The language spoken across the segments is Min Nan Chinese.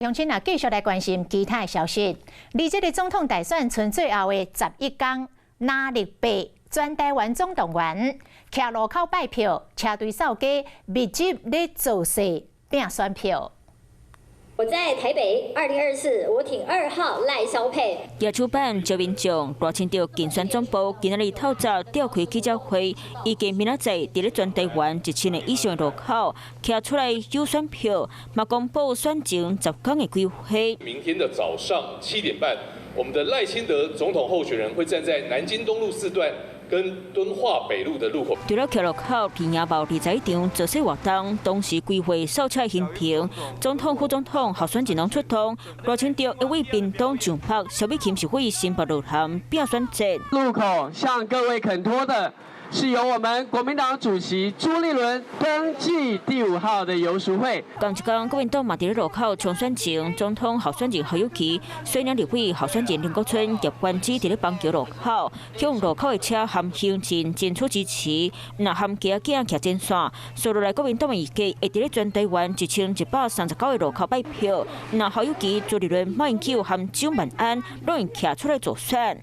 鄉親啊，繼續來關心其他的消息。離這个總統大選賰最後的11工，藍綠白全台灣總動員，徛路口拜票，車隊掃街，密集咧造勢拼選票。我在台北，2024，我挺2號賴蕭配。舉手板招民眾，賴清德競選總部今仔日透早召開記者會，預計明仔載佇咧全台灣1000个以上的路口，徛出來有選票，嘛公布選前10工的規劃。明天的早上7點半，我們的賴清德總統候選人會站在南京東路四段跟敦化北路的路口。除了徛路口，平野茂21場造勢活動，同時規劃掃車行程，總統、副總統候選人攏出動。賴清德一位屏東上北，蕭美琴是為新北落南拼選戰。路口向各位懇託的，是由我們國民黨主席朱立倫登記第5號的游淑慧。仝一工，國民黨嘛佇咧路口衝選情，總統候選人侯友宜、選立委候選人林國春、葉冠芝佇咧板橋路口，向路口的車和鄉親爭取支持，若含家囝徛前線，紲落來國民黨預計會佇咧全台灣1139个路口拜票。若侯友宜、朱立倫、馬英九和蔣萬安攏會徛出來助選。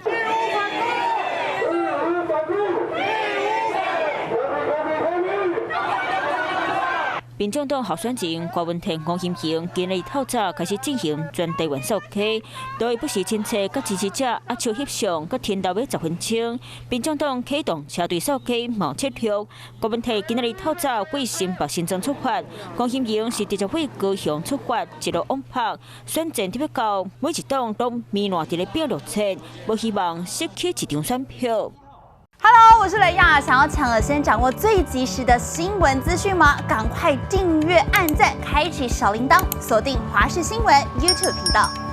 民眾黨候選人郭文天、吳欣盈今日透早開始進行全台灣掃街，都會不時親切佮支持者握手翕相，閣停留欲10分鐘。民眾黨啟動車隊掃街冒策略，郭文天今日透早為新北新莊出發，吳欣盈是直接為高雄出發，一路往北，選戰特別到每一黨攏糜爛佇咧拼路線，無希望失去一張選票。 Hello，我是雷亞，想要搶先掌握最及時的新聞資訊嗎？趕快訂閱、按讚、開啟小鈴鐺，鎖定華視新聞 YouTube 頻道。